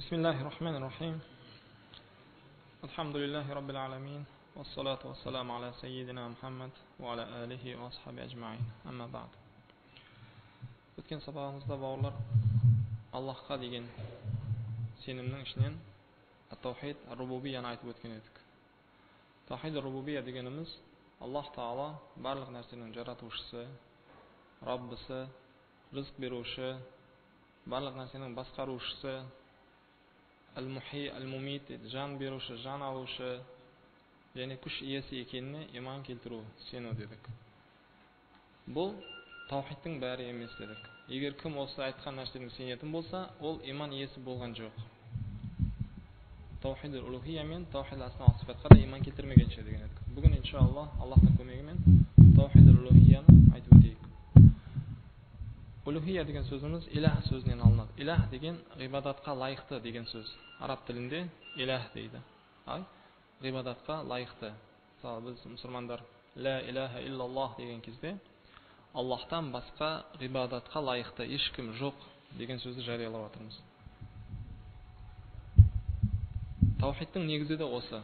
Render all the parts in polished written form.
Бисмиллахи-рахмани-рахим. Алхамдулиллахи раббил аламин. Вассалату вассаламу аля сайидина Мухаммад ва аля алихи ва асхаби ажмаин. Амма бa'д. Өткен сабағымызда бауырлар, Аллаһқа деген сенімнің ішінен таухид ар-рубубияны айтып өткен едік. Таухид ар-рубубия дегеніміз Аллаһ Тағала барлық нәрсенің жаратушысы, Раббысы, рызық беруші, барлық нәрсенің басқарушысы, әл-мухи, әл-мумит дейді, жан беруші, жан алушы және күш иесі екеніне иман келтіру, сену дедік. Бұл таухидтың бәрі емес дедік. Егер кім осы айтқан нәрседен сенетін болса, ол иман иесі болған жоқ. Таухид улухия мен таухид асма уа сифатқа да иман келтірмегенше деген едік. Бүгін иншалла Аллахтың көмегімен таухид улухияны айтып өтейік. Улухия деген сөзіміз илах сөзінен алынады. Илах деген ғибадатқа лайықты деген сөз. Араб тілінде илах дейді. Ай, ғибадатқа лайықты. Мысалы, біз мұсылмандар ла илаха иллаллах деген кезде Аллахтан басқа ғибадатқа лайықты ешкім жоқ деген сөзді жариялап жатырмыз. Таухидтың негізі де осы.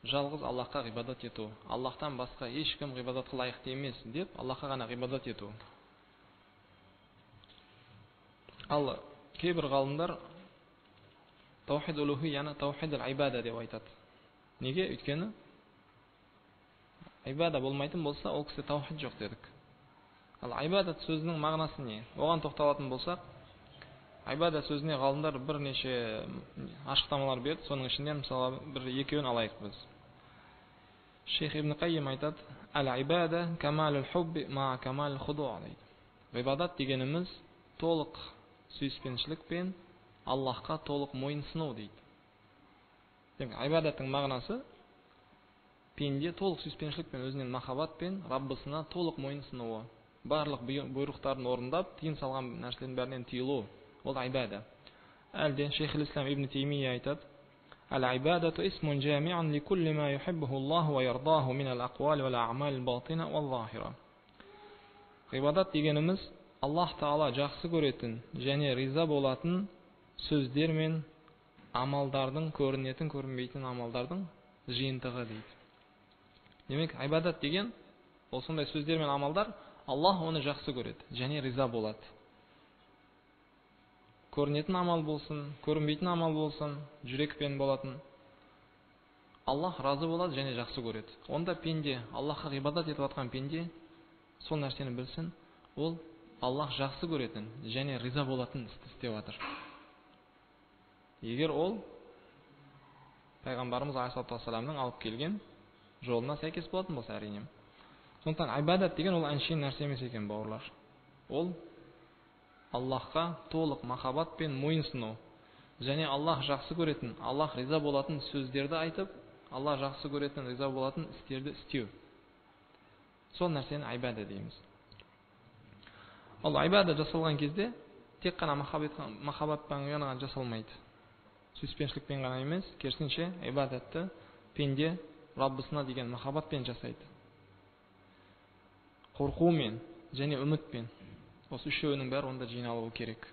Жалғыз Аллахқа ғибадат ету. Аллахтан басқа ешкім ғибадатқа лайықты емес деп Аллахқа ғана ғибадат ету. Ал кейбір ғалымдар таухид улухияны таухид аль-ибада деп айтады. Неге? Өйткені ибада болмайтын болса, ол кісі таухид жоқ дедік. Ал ибадат сөзінің мағынасы не? Оған тоқталатын болсақ, ибада сөзіне ғалымдар бірнеше ашықтамалар берді. Соның ішінде мысалы бір екеуін алайық біз. Шейх Ибн Қайим айтады: «Әл-ибада камалул хубби ма камалул худуу» дейді. Ғибадат дегеніміз толық сүйіспеншілік пен Аллахқа толық мойынсыну дейді. Демек, ибадаттың мағынасы пенде толық сүйіспеншілікпен, өзінен махаббатпен Раббысына толық мойынсынуы, барлық бұйрықтарын орындап, тыйым салған нәрселердің бәрінен тыйылу, ол ибада. Әлде Шейхул-Ислам Ибн Теймия айтады: «Әл-ибадату исмун жами'ун ликулли ма юхиббуху Аллаху ва ярдаху мин ал-ақвали вал а'мал батина вал захира». Ғибадат дегеніміз Аллах Тағала жақсы көретін және риза болатын сөздер мен амалдардың, көрінетін, көрінбейтін амалдардың жиынтығы дейді. Демек, ибадат деген ол сондай сөздер мен амалдар, Аллах оны жақсы көреді және риза болады. Көрінетін амал болсын, көрінбейтін амал болсын, жүрекпен болатын, Аллах разы болады және жақсы көреді. Онда пенде, Аллахқа ғибадат етіп жатқан пенде сол нәрсені білсін, ол Аллах жақсы көретін және риза болатын істі істеп жатыр. Егер ол пайғамбарымыз алейхиссалату вассаламның алып келген жолына сәйкес болатын болса, әрине. Сондықтан ибадат деген ол әншейін нәрсе емес екен, бауырлар. Ол Аллахқа толық махаббатпен мойынсыну және Аллах жақсы көретін, Аллах риза болатын сөздерді айтып, Аллах жақсы көретін, риза болатын істерді істеу. Сол нәрсені ибада дейміз. Ал ибада жасалған кезде тек қана махаббатпен ғана жасалмайды. Сүйіспеншілікпен ғана емес, керісінше ибадатты пенде Раббысына деген махаббатпен жасайды. Қорқумен және үмітпен. Осы үшеуінің бәрі онда жиналуы керек.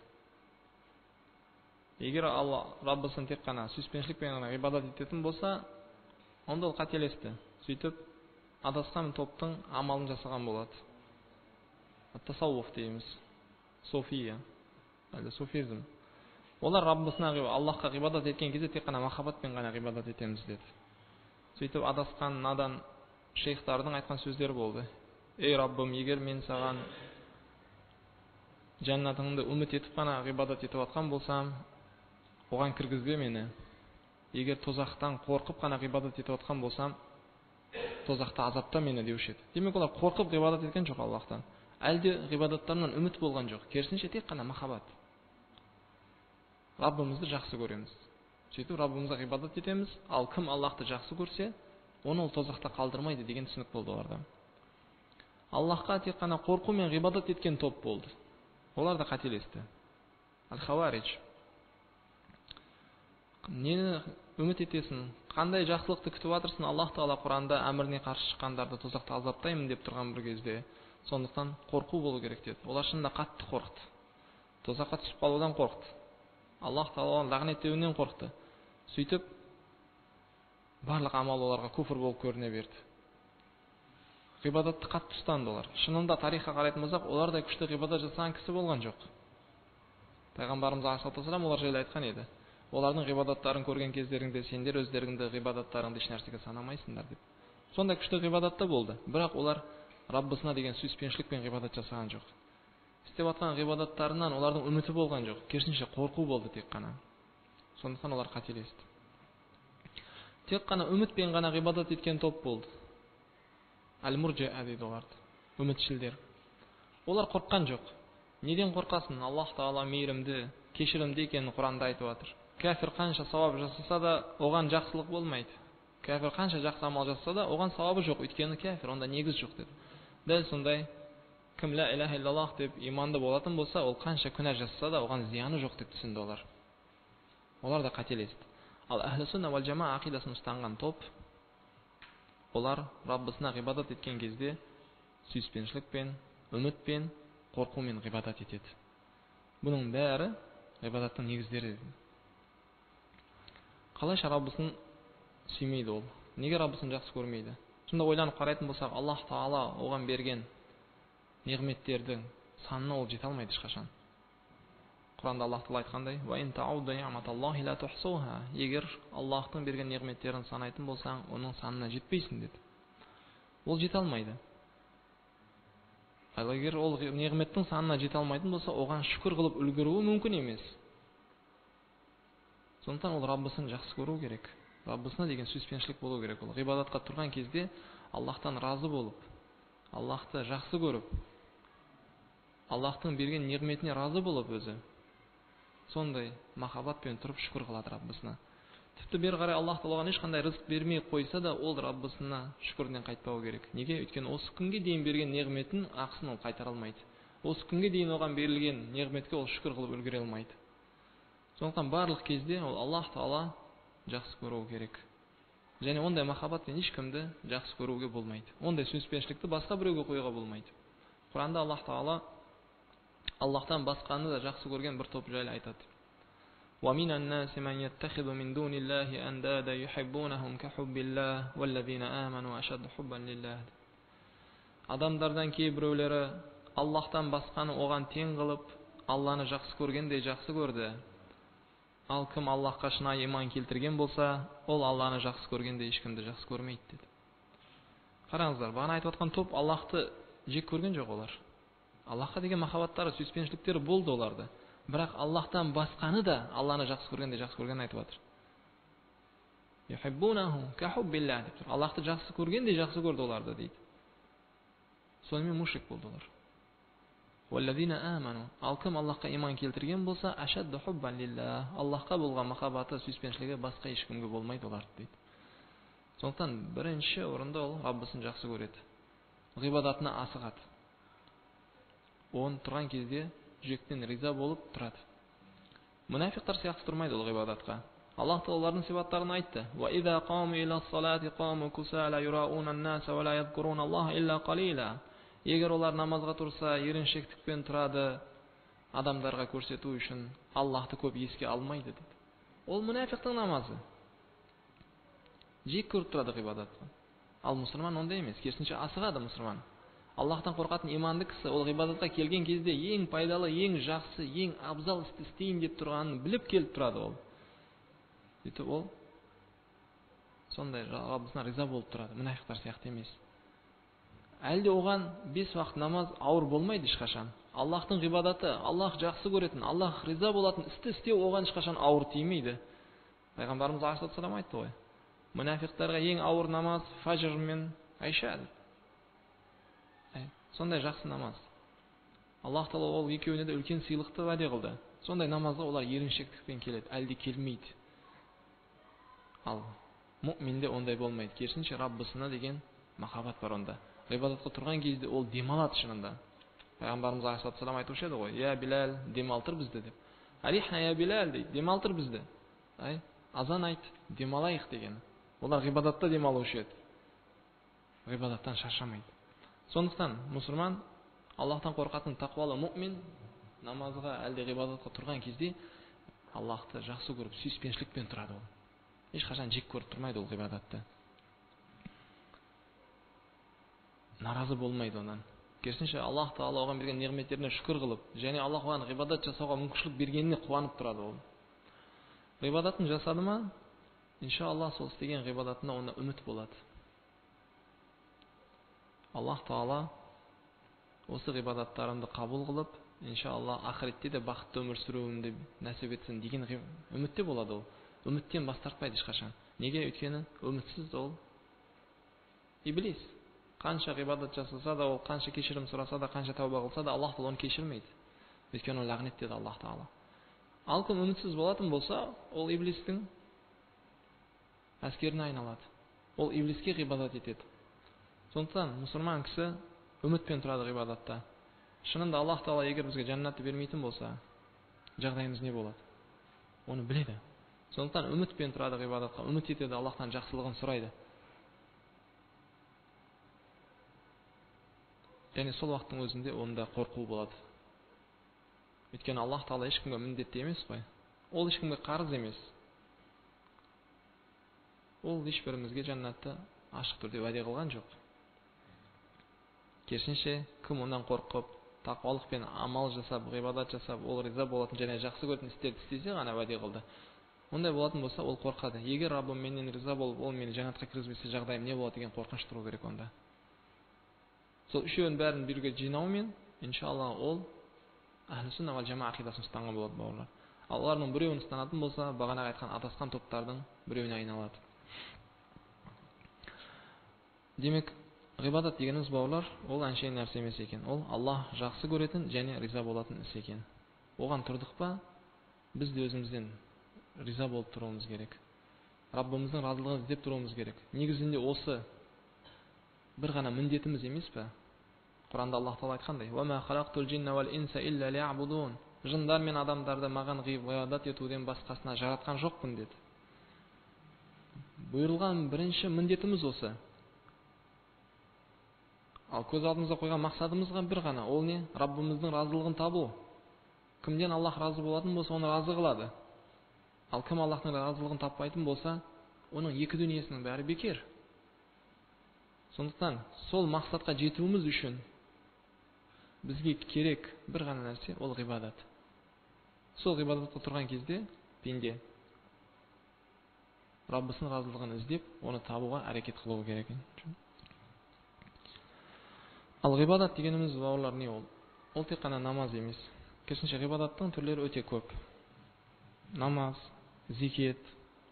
Егер Алла Раббысын тек қана сүйіспеншілікпен ғана ғибадат ететін болса, онда ол қателесті. Сөйтіп адасқан топтың амалын жасаған болады. Тасауф дейміз. София, әлде суфизм. Олар Раббысына, Аллахқа ғибадат еткен кезде тек қана махаббатпен ғана ғибадат етеміз деді. Сөйтіп адасқан надан шейхтардың айтқан сөздері болды. Ей Раббым, егер мен саған жәннатыңды үміт етіп қана ғибадат етіп жатқан болсам, оған кіргізбе мені. Егер тозақтан қорқып қана ғибадат етіп жатқан болсам, тозақта азапта мені деуші еді. Демек, олар қорқып ғибадат еткен жоқ Аллахтан. Әлде ғибадаттарынан үміт болған жоқ. Керісінше тек қана махаббат. Раббымызды жақсы көреміз. Сөйтіп Раббымызға ғибадат етеміз. Ал кім Аллахты жақсы көрсе, оны ол тозақта қалдырмайды деген түсінік болды оларда. Аллахқа тек қана қорқу мен ғибадат еткен топ болды. Олар да қателесті. Аль-Хаваридж. Нені үміт етесің? Қандай жақсылықты күтіп жатырсың? Аллах Тағала Құранда әміріне қарсы шыққандарды тозақта азаптаймын деп тұрған бір кезде, сондықтан қорқу болу керек деді. Олар шынында қатты қорықты. Тозаққа түсіп қалудан қорықты. Аллах тағала оны лағнеттеуінен қорықты. Сөйтіп барлық амал оларға күфір болып көріне берді. Ғибадатты қатты ұстанды олар. Шынында тарихқа қарайтын болсақ, олардай күшті ғибадат жасаған кісі болған жоқ. Пайғамбарымыз алейхиссалам олар жайлы айтқан еді. Олардың ғибадаттарын көрген кездеріңде сендер өздеріңді ғибадаттарыңды ешнәрсеге санамайсыңдар деп. Сондай күшті ғибадатта болды. Бірақ олар Раббысына деген сүйіспеншілікпен ғибадат жасаған жоқ. Істеп жатқан ғибадаттарынан олардың үміті болған жоқ. Керісінше қорқу болды тек қана. Сондықтан олар қателесті. Тек қана үмітпен ғана ғибадат еткен топ болды. Әл-муржиа дейді оларды. Үмітшілдер. Олар қорыққан жоқ. Неден қорқасың? Аллах тағала мейірімді, кешірімді екенін Құранда айтып жатыр. Кәфір қанша сауап жасаса да, оған жақсылық болмайды. Кәфір қанша жақсы амал жасаса да, оған сауабы жоқ, өйткені кәфір, онда негіз жоқ деді. Дәл сондай кім ла илаха иллаллах деп иманды болатын болса, ол қанша күнә жасаса да, оған зияны жоқ деп түсінді олар. Олар да қателесті. Ал әхлі сүнна уәл жамаа ақидасын ұстанған топ, олар Раббысына ғибадат еткен кезде сүйіспеншілікпен, үмітпен, қорқумен ғибадат етеді. Бұның бәрі ғибадаттың негіздері. Қалайша Раббысын сүймейді ол? Неге Раббысын жақсы көрмейді? Сонда ойланып қарайтын болсақ, Аллах тағала оған берген нығметтердің санына ол жете алмайды ешқашан. Құранда Аллах тағала айтқандай, егер Аллахтың берген нығметтерін санайтын болсаң, оның санына жетпейсің деді. Ол жете алмайды. Ал егер ол нығметтің санына жете алмайтын болса, оған шүкір қылып үлгеруі мүмкін емес. Сондықтан ол Раббысын жақсы көру керек. Раббысына деген сүйіспеншілік болу керек. Ол ғибадатқа тұрған кезде Аллахтан разы болып, Аллахты жақсы көріп, Аллахтың берген нығметіне разы болып өзі сондай махаббатпен тұрып шүкір қылады Раббысына. Тіпті бері қарай Аллах тағала оған ешқандай рызық бермей қойса да, ол Раббысына шүкірінен қайтпау керек. Неге? Өйткені осы күнге дейін берген нығметін ақысын ол қайтара алмайды. Осы күнге дейін оған берілген нығметке ол шүкір қылып үлгере алмайды. Сондықтан барлық кезде ол Аллах тағала жақсы көру керек. Және ондай махаббатпен ешкімді жақсы көруге болмайды. Ондай сүйіспеншілікті басқа біреуге қоюға болмайды. Құранда Аллах тағала Аллахтан басқаны да жақсы көрген бір топ жайлы айтады. وَمِنَ النَّاسِ مَنْ يَتَّخِذُ مِنْ دُونِ اللَّهِ أَنْدَادًا يُحِبُّونَهُمْ كَحُبِّ اللَّهِ وَالَّذِينَ آمَنُوا أَشَدُّ حُبًّا لِلَّهِ. Адамдардан кейбіреулері Аллахтан басқаны оған тең қылып, Алланы жақсы көргендей жақсы көрді. Ал кім Аллахқа шынайы иман келтірген болса, ол Алланы жақсы көргендей ешкімді жақсы көрмейді деді. Қараңыздар, бағана айтып жатқан топ Аллахты жек көрген жоқ олар. Аллахқа деген махаббаттары, сүйіспеншіліктері болды оларды. Бірақ Аллахтан басқаны да Алланы жақсы көргендей жақсы көргенін айтып жатыр. Юхиббунаху кахуббиллах деп тұр. Аллахты жақсы көргендей жақсы көрді оларды дейді. Сонымен мушрик болды олар. Уаллазина аману, ал кім Аллахқа иман келтірген болса, ашадду хуббан лиллах, Аллахқа болған махаббаты, сүйіспеншілігі басқа ешкімге болмайды оларды дейді. Сондықтан бірінші орында ол Раббысын жақсы көреді. Ғибадатына асығады. Оны тұрған кезде жүректен риза болып тұрады. Мұнафиқтар сияқты тұрмайды ол ғибадатқа. Аллах тағала олардың сипаттарын айтты. Ва иза қаму ила салати қаму кусала юрауна ан-наса ва ла язкуруна Аллаха илла қалила. Егер олар намазға тұрса, еріншектікпен тұрады, адамдарға көрсету үшін Аллахты көп еске алмайды деді. Ол мұнафиқтың намазы. Жек көріп тұрады ғибадатты. Ал мұсылман ондай емес, керісінше асығады мұсылман. Аллахтан қорқатын иманды кісі ол ғибадатқа келген кезде ең пайдалы, ең жақсы, ең абзал істі істейін деп тұрғанын біліп келіп тұрады ол. Сөйтіп ол сондай Раббысына риза болып тұрады, мұнафиқтар сияқты емес. Әлде оған 5 уақыт намаз ауыр болмайды ешқашан. Аллахтың ғибадаты, Аллах жақсы көретін, Аллах риза болатын істі істеу оған ешқашан ауыр тимейді. Пайғамбарымыз алейхиссалам айтты ғой. Мұнафиқтарға ең ауыр намаз фажр мен айша деп. Сондай жақсы намаз. Аллах тағала ол екеуіне де үлкен сыйлықты уәде қылды. Сондай намазға олар еріншектікпен келеді, әлде келмейді. Ал мүминде ондай болмайды. Керісінше Раббысына деген махаббат бар онда. Ғибадатқа тұрған кезде ол демалады шынында. Пайғамбарымыз алейхиссалам айтушы еді ғой, «Я Билал, демалтыр бізді» деп. «Арихна я Билал» дейді, демалтыр бізді. Ай, азан айт, демалайық деген. Олар ғибадатта демалушы еді. Ғибадаттан шаршамайды. Сондықтан мұсылман Аллахтан қорқатын тақуалы мүмин намазға әлде ғибадатқа тұрған кезде Аллахты жақсы көріп, сүйіспеншілікпен тұрады ол. Ешқашан жек көріп тұрмайды ол ғибадатты. Наразы болмайды онан. Керісінше, Аллах Тағала оған берген нығметтеріне шүкір қылып, және Аллах оған ғибадат жасауға мүмкіншілік бергеніне қуанып тұрады ол. Ғибадатын жасады ма, иншалла сол істеген ғибадатына онда үміт болады. Аллах Тағала осы ғибадаттарымды қабыл қылып, иншалла ақыретте де бақытты өмір сүруімді нәсіп етсін деген үмітте болады ол. Үміттен бас тартпайды ешқашан. Неге? Өйткені үмітсіз ол иблис. Қанша ғибадат жасаса да, ол қанша кешірім сұраса да, қанша тәуба қылса да, Аллах Тағала оны кешірмейді. Өйткені ол лағнеттеді Аллах Тағала. Ал кім үмітсіз болатын болса, ол иблистің әскеріне айналады. Ол иблиске ғибадат етеді. Сондықтан мұсылман кісі үмітпен тұрады ғибадатта. Шынында Аллах Тағала егер бізге жәннатты бермейтін болса, жағдайымыз не болады? Оны біледі. Сондықтан үмітпен тұрады ғибадатқа, үміт етеді, Аллахтан жақсылығын сұрайды. Және сол уақыттың өзінде онда қорқу болады. Өйткені Аллах Тағала ешкімге міндетті емес қой. Ол ешкімге қарыз емес. Ол ешбірімізге жәннатты ашық түрде уәде қылған жоқ. Керісінше, кім ондан қорқып, тақуалықпен амал жасап, ғибадат жасап, ол риза болатын және жақсы көретін істерді істесе ғана уәде қылды. Ондай болатын болса, ол қорқады. Егер Раббым менен риза болып, ол мені жәннатқа кіргізбесе, жағдайым не болады деген қорқыныш тұру керек онда. Сол үшеуін бәрін бірге жинаумен, иншалла, ол әхлі сүнна уәл жамаа ақидасын ұстанған болады, бауырлар. Ал олардың біреуін ұстанатын болса, бағанағы айтқан адасқан топтардың біреуіне айналады. Демек, ғибадат дегеніміз, бауырлар, ол әншейін нәрсе емес екен. Ол Аллах жақсы көретін және риза болатын іс екен. Оған тұрдық па, біз де өзімізден риза болып тұруымыз керек. Раббымыздың разылығын іздеп тұруымыз керек. Негізінде осы бір ғана міндетіміз емес пе? Құранда Аллах Тағала айтқандай: «Уа халақтул джинна уал инса илля лиябудун». Жындар мен адамдарды маған ғибадат етуден басқасына жаратқан жоқпын деді. Бұйырылған бірінші міндетіміз осы. Ал көз алдымызға қойған мақсатымызға бір ғана, ол не? Раббымыздың разылығын табу. Кімден Аллах разы болатын болса, оны разы қылады. Ал кім Аллахтың разылығын таппайтын болса, оның екі дүниесінің бәрі бекер. Сондықтан сол мақсатқа жетуіміз үшін бізге керек бір ғана нәрсе, ол ғибадат. Сол ғибадатқа тұрған кезде пенде Раббысының разылығын іздеп, оны табуға әрекет қылуы керек. Ал ғибадат дегеніміз, бауырлар, не ол? Ол тек қана намаз емес. Керісінше, ғибадаттың түрлері өте көп. Намаз, зекет,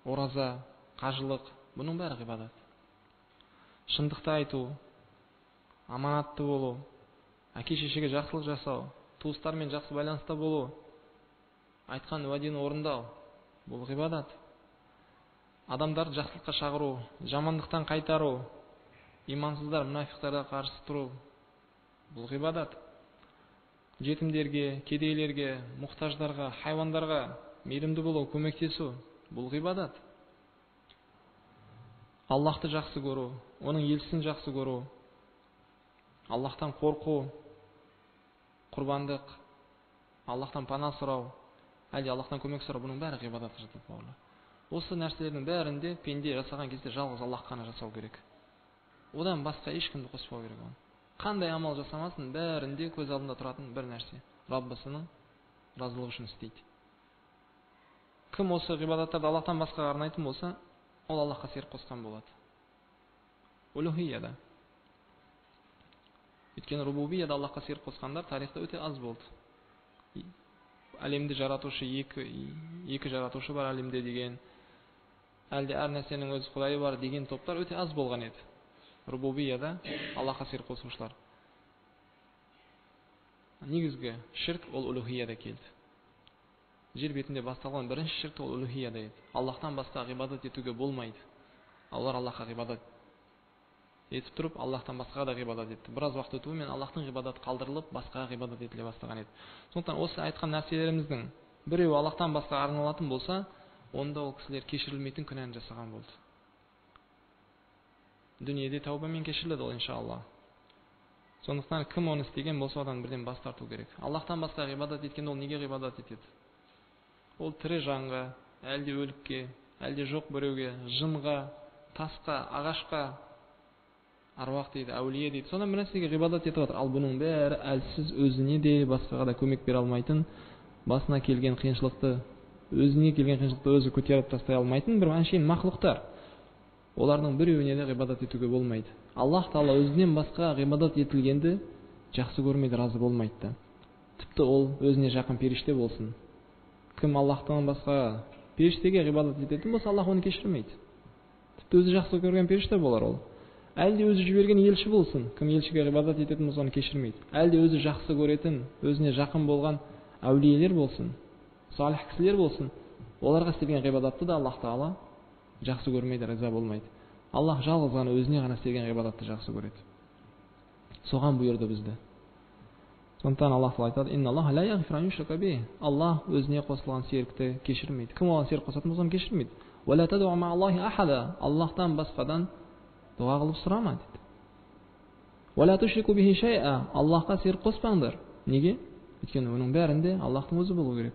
ораза, қажылық, бұның бәрі ғибадат. Шындықты айту, аманатты болу, әке шешеге жақсылық жасау, туыстармен жақсы байланыста болу, айтқан уәдені орындау, бұл ғибадат. Адамдарды жақсылыққа шақыру, жамандықтан қайтару, имансыздар, мұнафиқтарға қарсы тұру, бұл ғибадат. Жетімдерге, кедейлерге, мұқтаждарға, хайуандарға мейірімді болу, көмектесу, бұл ғибадат. Аллахты жақсы көру, оның елшісін жақсы көру, Аллахтан қорқу, құрбандық, Аллахтан пана сұрау, әлде Аллахтан көмек сұрау, бұның бәрі ғибадатқа жатады, бауырлар. Осы нәрселердің бәрінде пенде жасаған кезде жалғыз Аллах қана жасау керек. Одан басқа ешкімді қоспау керек оны. Қандай амал жасамасын, бәрінде көз алдында тұратын бір нәрсе: Раббысының разылығы үшін істейді. Кім осы ғибадаттарды Аллахтан басқаға арнайтын болса, ол Аллахқа серік қосқан болады. Улухияда. Өйткені рубубияда Аллахқа серік қосқандар тарихта өте аз болды. Әлемді жаратушы екі жаратушы бар әлемде деген, әлде әр нәрсенің өз құдайы бар деген топтар өте аз болған еді. Рубубияда Аллахқа серік қосушылар. Негізгі ширк ол улухияда келді. Жер бетінде басталған бірінші ширк ол улухияда еді. Аллахтан басқа ғибадат етуге болмайды. Олар Аллахқа ғибадат етіп тұрып, Аллахтан басқаға да ғибадат етті. Біраз уақыт өтуімен Аллахтың ғибадаты қалдырылып, басқаға ғибадат етіле бастаған еді. Сондықтан осы айтқан нәрселеріміздің біреуі Аллахтан басқа арналатын болса, онда ол кісілер кешірілмейтін күнәні жасаған болды. Дүниеде тәубамен кешіріледі ол, иншалла. Сондықтан кім оны істеген болса, одан бірден бас тарту керек. Аллахтан басқа ғибадат еткенде ол неге ғибадат етеді? Ол тірі жанға, әлде өлікке, әлде жоқ біреуге, жынға, тасқа, ағашқа, аруақ дейді, әулие дейді. Сонан бір нәрсеге ғибадат етіп жатыр. Ал бұның бәрі әлсіз, өзіне де, басқаға да көмек бере алмайтын, басына келген қиыншылықты, өзіне келген қиыншылықты өзі көтеріп тастай алмайтын бір әншейін мақлұқтар. Олардың біреуіне де ғибадат етуге болмайды. Аллах тағала өзінен басқа ғибадат етілгенді жақсы көрмейді, разы болмайды да. Тіпті ол өзіне жақын періште болсын. Кім Аллахтан басқа періштеге ғибадат ететін болса, Аллах оны кешірмейді. Тіпті өзі жақсы көрген періште болар ол. Әлде өзі жіберген елші болсын, кім елшіге ғибадат ететін болса, оны кешірмейді. Әлде өзі жақсы көретін, өзіне жақын болған әулиелер болсын, салих кісілер болсын, оларға істелген ғибадатты да Аллах тағала жақсы көрмейді, риза болмайды. Аллах жалғыз ғана өзіне ғана істелген ғибадатты жақсы көреді. Соған бұйырды бізді. Сондықтан Аллах тағала айтады: «Инналлаха ла яғфиру ан юшрака бих». Аллах өзіне қосылған серікті кешірмейді. Кім оған серік қосатын болса, оны кешірмейді. «Уа ла тадъу мааллахи ахада». Аллахтан басқадан дұға қылып сұрама дейді. «Уа ла тушрику бихи шай'a». Аллахқа серік қоспаңдар. Неге? Өйткені оның бәрінде Аллахтың өзі болу керек.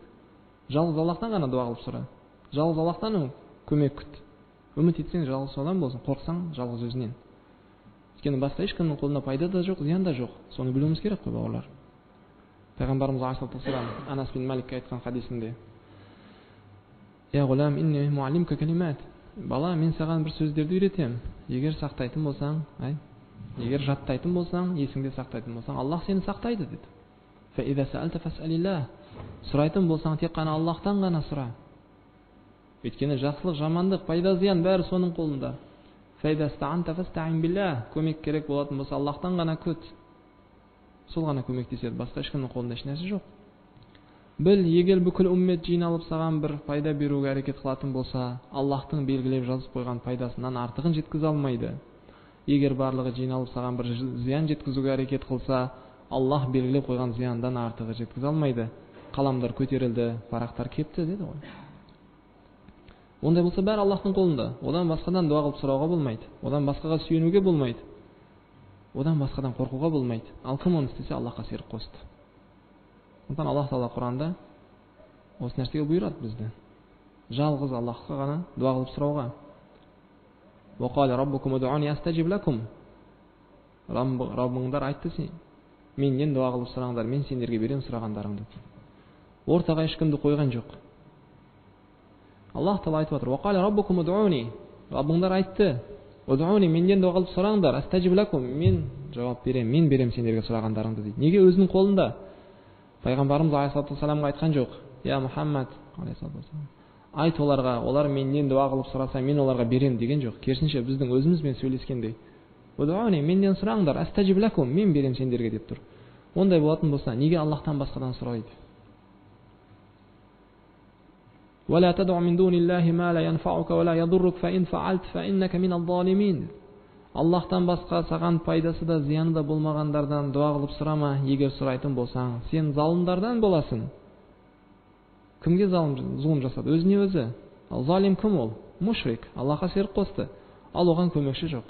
Жалғыз Аллахтан ғана дұға қылып сұра. Жалғыз Аллахтан көмек күт. Үміт етсең жалғыз содан болсын, қорықсаң жалғыз өзінен. Өйткені басқа ешкімнің қолында пайда да жоқ, зиян да жоқ. Соны білуіміз керек қой, бауырлар. Пайғамбарымыз алейхиссалату Анас бин Маликке айтқан хадисінде: «Я ғулам, инни муаллимка калимат». Бала, мен саған бір сөздерді үйретемін. Егер сақтайтын болсаң, егер жаттайтын болсаң, есіңде сақтайтын болсаң, Аллах сені сақтайды деді. Фа иза саалта фасалиллах. Сұрайтын болсаң, тек қана Аллахтан ғана сұра. Өйткені жақсылық, жамандық, пайда, зиян бәрі соның қолында. Фа иза стаанта фастаин биллах. Көмек керек болатын болса, Аллахтан ғана күт. Сол ғана көмектеседі, басқа ешкімнің қолында ешнәрсе жоқ. Біл, егер бүкіл үммет жиналып саған бір пайда беруге әрекет қылатын болса, Аллахтың белгілеп жазып қойған пайдасынан артығын жеткізе алмайды. Егер барлығы жиналып саған бір зиян жеткізуге әрекет қылса, Аллах белгілеп қойған зияндан артығы жеткізе алмайды. Қаламдар көтерілді, парақтар кепті деді ғой. Ондай болса бәрі Аллахтың қолында. Одан басқадан дұға қылып сұрауға болмайды. Одан басқаға сүйенуге болмайды. Одан басқадан қорқуға болмайды. Ал кім оны істесе, Аллахқа серік қосты. Сондықтан Аллах тағала Құранда осы нәрсеге бұйырады бізді. Жалғыз Аллахқа ғана дұға қылып сұрауға. Уа қала раббукум удъуни астажиб лакум. Раббыңдар айтты, сен менен дұға қылып сұраңдар, мен сендерге беремін сұрағандарыңды. Ортаға ешкімді қойған жоқ. Аллах тағала айтып отыр: «Уа қала раббукум удъуни». Раббыңдар айтты: «Удъуни», менен дұға қылып сұраңдар, астажиб лакум, мен жауап беремін, мен беремін сендерге сұрағандарыңды дейді. Неге өзінің қолында? Пайғамбарымыз алейхиссалату вассаламға айтқан жоқ: «Я Мұхаммад алейхиссалату вассалам, айт оларға, олар менен дұға қылып сұраса, мен оларға беремін» деген жоқ. Керісінше, біздің өзімізбен сөйлескендей: «Удъуни», менен сұраңдар, астажиб лакум, мен беремін сендерге деп тұр. Ондай болатын болса, неге Аллахтан басқадан сұрайды? وَلَا تَدْعُ مِنْ دُونِ اللَّهِ مَا لَا يَنْفَعُكَ وَلَا يَضُرُّكَ فَإِنْ فَعَلْتَ فَإِنَّكَ مِنَ الظَّالِمِينَ. Аллахтан басқа саған пайдасы да зияны да болмағандардан дұға қылып сұрама, егер сұрайтын болсаң, сен залымдардан боласың. Кімге зұлым жасады? Өзіне өзі. Ал залим кім ол? Мушрик, Аллахқа серік қосты. Ал оған көмекші жоқ.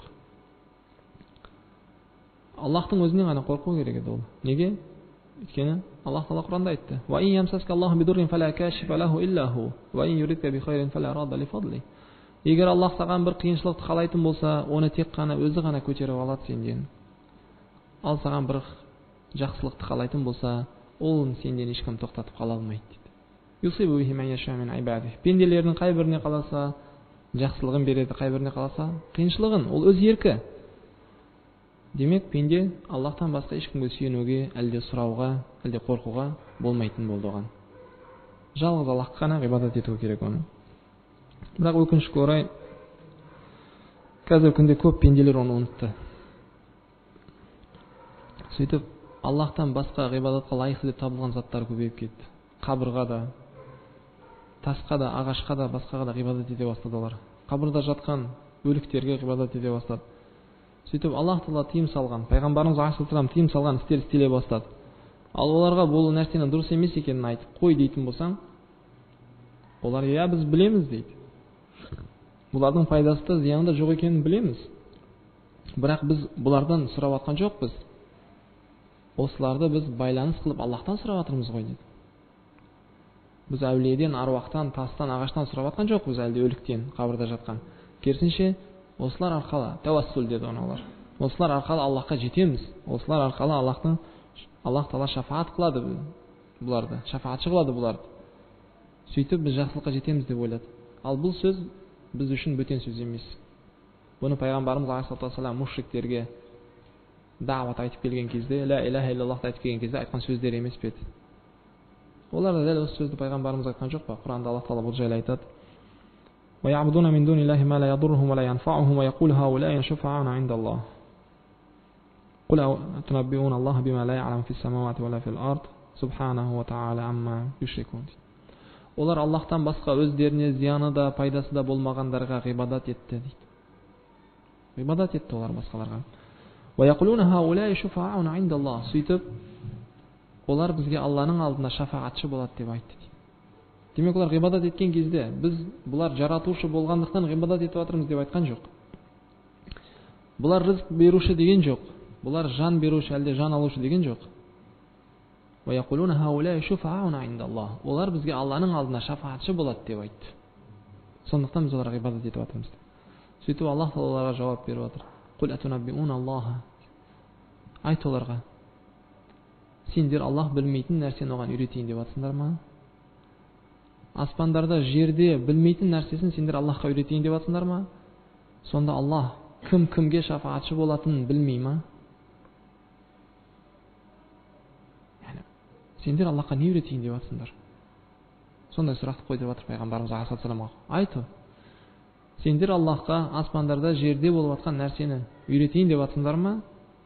Аллахтың өзінен ғана қорқу керек еді ол. Неге? Өйткені Аллах тағала Құранда айтты: «Уа ин ямсаска Аллаху бидуррин фала кашифа лаху илля ху, уа ин юридка бихайрин фала радда ли фадли». Егер Аллах саған бір қиыншылықты қалайтын болса, оны тек қана өзі ғана көтеріп алады сенден. Ал саған бір жақсылықты қалайтын болса, ол сенден ешкім тоқтатып қала алмайды дейді. Юсибу бихи ман яша мин ибадих. Пенделердің қай біріне қаласа жақсылығын береді, қай біріне қаласа қиыншылығын. Ол өз еркі. Демек, пенде Аллахтан басқа ешкімге сүйенуге, әлде сұрауға, әлде қорқуға болмайтын болды оған. Жалғыз Аллахқа ғана ғибадат ету керек оны. Бірақ өкінішке орай, қазіргі күнде көп пенделер оны ұмытты. Сөйтіп, Аллахтан басқа ғибадатқа лайықты деп табылған заттар көбейіп кетті. Қабырға да, тасқа да, ағашқа да, басқаға да ғибадат ете бастады олар. Қабырда жатқан өліктерге ғибадат ете бастады. Сөйтіп Аллах тағала тыйым салған, пайғамбарымыз алейхиссалам тыйым салған істер істеле бастады. Ал оларға бұл нәрсенің дұрыс емес екенін айтып қой дейтін болсаң, олар иә біз білеміз дейді. Бұлардың пайдасы да зияны да жоқ екенін білеміз. Бірақ біз бұлардан сұрап жатқан жоқпыз. Осыларды біз байланыс қылып Аллахтан сұрап жатырмыз ғой дейді. Біз әулиеден, аруақтан, тастан, ағаштан сұрап жатқан жоқпыз, әлде өліктен, қабірде жатқан. Керісінше, осылар арқылы тәуассул деді оны олар. Осылар арқылы Аллахқа жетеміз. Осылар арқылы Аллах тағала шафаат қылады бұларды, шафаатшы қылады бұларды. Сөйтіп біз жақсылыққа жетеміз деп ойлады. Ал бұл сөз біз үшін бөтен сөз емес. Бұны пайғамбарымыз алейхиссалату мушриктерге дағуат айтып келген кезде, ла илаха иллаллахты айтып келген кезде айтқан сөздер емес пе еді? Олар да дәл осы сөзді пайғамбарымыз айтқан жоқ па? Құранда Аллах тағала бұл жайлы айтады. وَيَعْبُدُونَ مِنْ دُونِ اللَّهِ مَا لَا يَضُرُّهُمْ وَلَا يَنْفَعُهُمْ وَيَقُولُ هَؤُلَاءِ شُفَعَاؤُنَا عِنْدَ اللَّهِ قُلْ أَتُنَبِّئُونَ اللَّهَ بِمَا لَا يَعْلَمُ فِي السَّمَاوَاتِ وَلَا فِي الْأَرْضِ سُبْحَانَهُ وَتَعَالَى عَمَّا يُشْرِكُونَ. Олар Аллахтан басқа өздеріне зияны да пайдасы да болмағандарға ғибадат етті дейді. Ғибадат етті олар басқаларға. وَيَقُولُونَ هَؤُلَاءِ شُفَعَاؤُنَا عِنْدَ اللَّهِ. Сөйтіп олар бізге Алланың алдында шафағатшы болады деп айтты дейді. Демек олар ғибадат еткен кезде біз бұлар жаратушы болғандықтан ғибадат етіп жатырмыз деп айтқан жоқ. Бұлар рызық беруші деген жоқ. Бұлар жан беруші, әлде жан алушы деген жоқ. وَيَقُولُونَ هَؤُلَاءِ شُفَعَاؤُنَا عِنْدَ اللَّهِ. Олар бізге Алланың алдында шафағатшы болады деп айтты. Сондықтан біз оларға ғибадат етіп жатырмыз. Сөйтіп Аллах тағала оларға жауап беріп жатыр. قُلْ أَتُنَبِّئُونَ اللَّهَ. Айт оларға, сендер Аллах білмейтін нәрсені оған үйретейін деп жатсыңдар ма? Аспандарда, жерде білмейтін нәрсесін сендер Аллахқа үйретейін деп жатсыңдар ма? Сонда Аллах кім кімге шафаатшы болатынын білмей ма? Яғни, сендер Аллахқа не үйретейін деп жатсыңдар? Сондай сұрақты қойдырып жатыр пайғамбарымыз алейхиссаламға. Айт, сендер Аллахқа аспандарда, жерде болып жатқан нәрсені үйретейін деп жатсыңдар ма?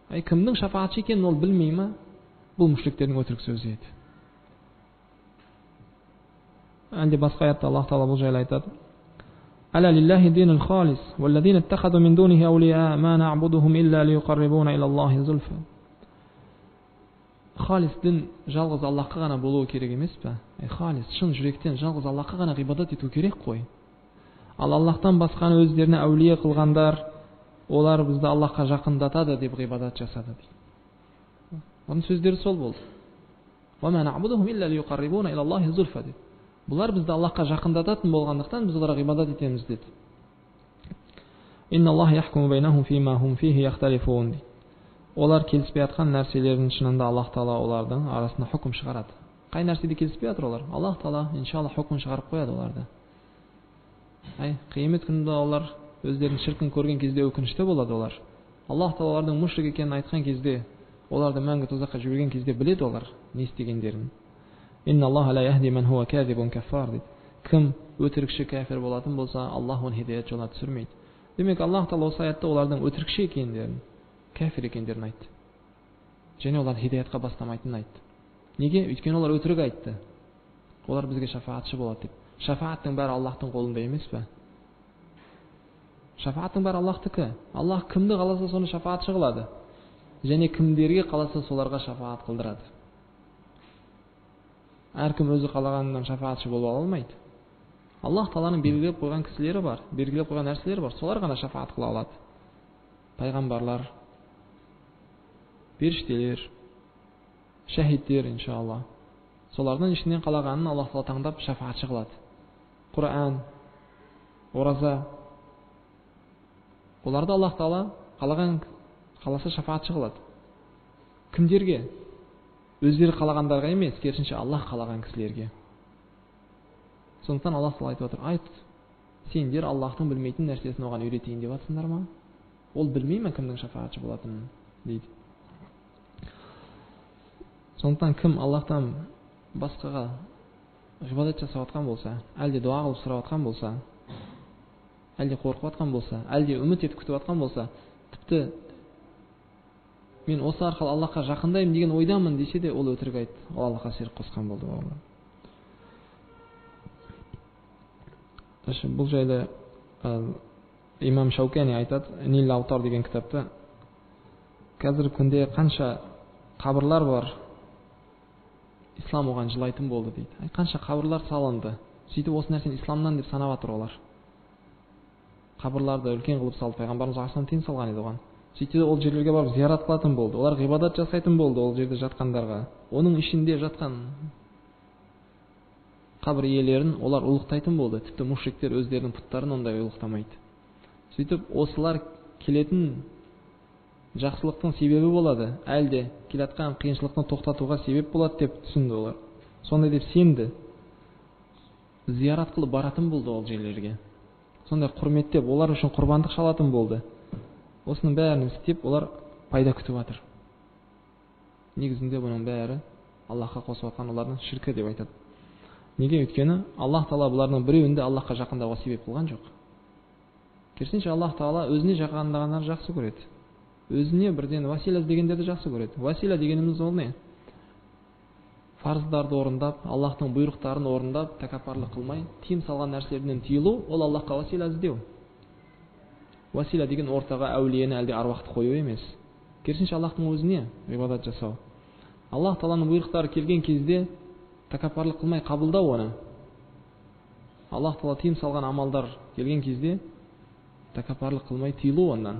Ай, кімнің шафаатшы екенін ол білмей ма? Бұл мушриктердің өтірік сөзі еді. Әлде басқа аятта Аллах тағала бұл жайлы айтады. ألا لله الدين الخالص والذين اتخذوا من دونه أولياء ما نعبدهم إلا ليقربونا إلى الله زلفى. Халис дін жалғыз Аллахқа ғана болуы керек емес пе? Халис, шын жүректен жалғыз Аллахқа ғана ғибадат ету керек қой. Ал Аллахтан басқаны өздеріне әулие қылғандар, олар бізді Аллахқа жақындатады деп ғибадат жасады дейді. Оның сөздері сол болды. وَمَا نَعْبُدُهُمْ إِلَّا لِيُقَرِّبُونَ إِلَى اللَّهِ زُلْفَى деп. Бұлар бізді Аллахқа жақындататын болғандықтан біз оларға ғибадат етеміз деді. إِنَّ اللَّهَ يَحْكُمُ بَيْنَهُمْ فِيمَا هُمْ فِيهِ يَخْتَلِفُونَ. Олар келіспей жатқан нәрселердің шынында Аллах тағала олардың арасында үкім шығарады. Қай нәрседе келіспей жатыр олар? Аллах тағала иншалла үкім шығарып қояды оларды. Ай, қиямет күнінде олар өздерінің шіркін көрген кезде өкінішті болады олар. Аллах тағала олардың мушрик екенін айтқан кезде, оларды мәңгі тозаққа жіберген кезде біледі олар не істегендерін. Инна Аллаха ла яхди ман хуа казибун каффар дейді. Кім өтірікші кәфір болатын болса, Аллах оны хидаят жолына түсірмейді. Демек Аллах тағала осы аятта олардың өтірікші екендерін, кәфір екендерін айтты. Және оларды хидаятқа бастамайтынын айтты. Неге? Өйткені олар өтірік айтты. Олар бізге шафаатшы болады деп. Шафааттың бәрі Аллахтың қолында емес пе? Шафааттың бәрі Аллахтікі. Аллах кімді қаласа соны шафаатшы қылады. Және кімдерге қаласа соларға шафаат қылдырады. Әркім өзі қалағанынан шафаатшы бола алмайды. Аллах тағаланың белгілеп қойған кісілері бар, белгілеп қойған нәрселері бар. Солар ғана шафаат қыла алады. Пайғамбарлар, періштелер, шәһидтер иншалла. Солардың ішінен қалағанын Аллах тағала таңдап шафаатшы қылады. Құран, ораза, оларды Аллах тағала қалаған қаласа шафаатшы қылады. Кімдерге? Өздері қалағандарға емес, керісінше Аллах қалаған кісілерге. Сондықтан Аллах тағала айтып отыр: айт, сендер Аллахтың білмейтін нәрсесін оған үйретейін деп жатсыңдар ма? Ол білмей ме кімнің шафаатшы болатынын дейді. Сондықтан кім Аллахтан басқаға ғибадат жасап жатқан болса, әлде дуа қылып сұрап жатқан болса, әлде қорқып жатқан болса, әлде үміт етіп күтіп жатқан болса, тіпті мен осы арқылы Аллахқа жақындаймын деген ойдамын десе де, ол өтірік айтты. Ол Аллахқа серік қосқан болды. Бұл жайлы имам Шаукани айтады, Нил Аутар деген кітапта. Қазіргі күнде қанша қабырлар бар, ислам оған жылайтын болды дейді. Қанша қабырлар салынды. Сөйтіп осы нәрсені исламнан деп санап жатыр олар. Қабырларды үлкен қылып салды. Пайғамбарымыз алейхиссалам тыйым салған еді оған. Сөйтіп ол жерлерге барып зиярат қылатын болды. Олар ғибадат жасайтын болды ол жерде жатқандарға. Оның ішінде жатқан Қабір иелерін олар ұлықтайтын болды. Тіпті мушриктер өздерінің пұттарын ондай ұлықтамайды. Сөйтіп осылар келетін жақсылықтың себебі болады, әлде келатқан қиыншылықтың тоқтатуға себеп болады деп түсінді олар. Сондай деп сенді. Зиярат қылып баратын болды ол жерлерге. Сондай құрметтеп, олар үшін құрбандық шалатын болды. Осының бәрін істеп, олар пайда күтіп жатыр. Негізінде бұның бәрі Аллахқа қосып жатқан олардың шіркі деп айтады. Неге? Өйткені Аллах тағала бұлардың біреуін де Аллахқа жақындауға себеп қылған жоқ. Керісінше, Аллах тағала өзіне жақындағандарды жақсы көреді. Өзіне бірден уасила іздегендерді жақсы көреді. Уасила дегеніміз ол не? Фарыздарды орындап, Аллахтың бұйрықтарын орындап, тәкаппарлық қылмай, тыйым салған нәрселерден тыйылу, ол Аллахқа уасила іздеу. Уасила деген ортаға әулиені әлде аруақты қою емес. Керісінше, Аллахтың өзіне ғибадат жасау. Аллах тағаланың бұйрықтары келген кезде тәкаппарлық қылмай қабылдау оны. Аллах тағала тыйым салған амалдар келген кезде тәкаппарлық қылмай тыйылу ондан.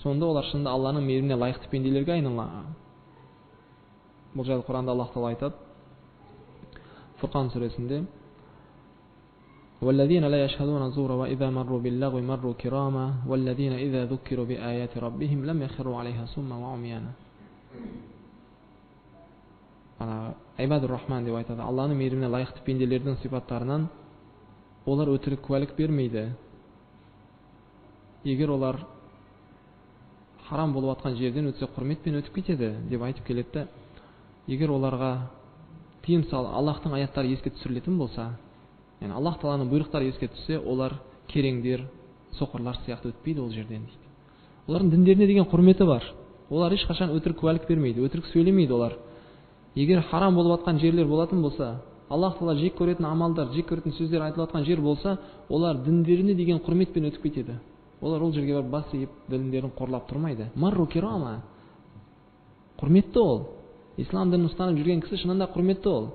Сонда олар шынында Алланың мейіріміне лайықты пенделерге айналады. Бұл жайлы Құранда Аллах тағала айтады. Фурқан сүресінде: وَالَّذِينَ لَا يَشْهَدُونَ الزُّورَ وَإِذَا مَرُّوا بِاللَّغْوِ مَرُّوا كِرَامًا وَالَّذِينَ إِذَا ذُكِّرُوا بِآيَاتِ رَبِّهِمْ لَمْ يَخِرُّوا عَلَيْهَا صُمًّا وَعُمْيَانًا. Ибадур Рахман деп айтады. Алланың мейіріміне лайықты пенделердің сипаттарынан олар өтірік куәлік бермейді. Егер олар харам болып жатқан жерден өтсе, құрметпен өтіп кетеді деп айтып келеді. Егер оларға тыйым сал, Аллахтың аяттары еске түсірілетін болса, яғни Аллах тағаланың бұйрықтары еске түссе, олар кереңдер, соқырлар сияқты өтпейді ол жерден дейді. Олардың діндеріне деген құрметі бар. Олар ешқашан өтірік куәлік бермейді, өтірік сөйлемейді олар. Егер харам болып жатқан жерлер болатын болса, Аллах тағала жек көретін амалдар, жек көретін сөздер айтылып жатқан жер болса, олар діндеріне деген құрметпен өтіп кетеді. Олар ол жерге барып бас иіп, діндерін қорлап тұрмайды. Марру кирама. Құрметті ол. Ислам дінін ұстанып жүрген кісі шынында құрметті ол.